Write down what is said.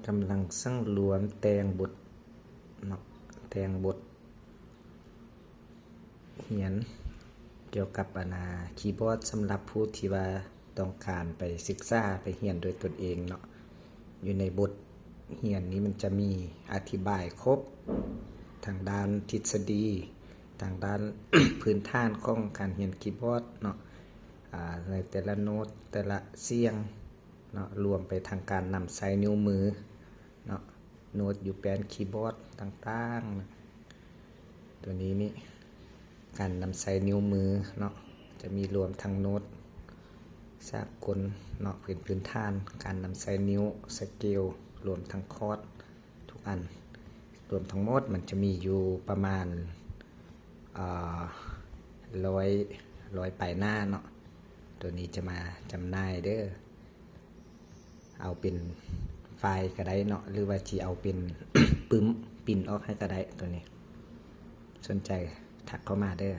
ກຳລັງສັງລວມແຕ່ງບົດເນາະ ແຕ່ງບົດຮຽນກ່ຽວກັບອັນນ່າຄີບອດ ສຳລັບຜູ້ທີ່ວ່າຕ້ອງການໄປສຶກສາໄປຮຽນດ້ວຍຕົນເອງເນາະ. ຢູ່ໃນບົດຮຽນນີ້ມັນຈະມີອະທິບາຍຄົບ ທາງດ້ານທິດສະດີ ທາງດ້ານພື້ນຖານຂອງການຮຽນຄີບອດເນາະ ອາ ໃນແຕ່ລະໂນ້ດ ແຕ່ລະສຽງເນາະ ລວມໄປທັງການນຳໃຊ້ນິ້ວມືເນາະ ໂນ້ດຢູ່ແປ້ນຄີບອດຕ່າງໆ ຕົວນີ້ນີ້ ການນຳໃຊ້ນິ້ວມືເນາະ ຈະມີລວມທັງໂນ້ດສາກົນເນາະ ພື້ນ ພື້ນຖານ ການນຳໃຊ້ນິ້ວ ສະເກວ ລວມທັງຄອດ ທຸກອັນ ລວມທັງໝົດມັນຈະມີຢູ່ປະມານ ເອີ ຮ້ອຍ ຮ້ອຍປາຍໜ້າເນາະ. ຕົວນີ້ຈະມາຈຳໜ່າຍເດີ ເອົາເປັນຟາຍກໍໄດ້ເນາະ ຫຼືວ່າຊິເອົາເປັນປຶ້ມ ປຣິ້ນອອກໃຫ້ກໍໄດ້. ຕົວນີ້ສົນໃຈທັກເຂົ້າມາເດີ.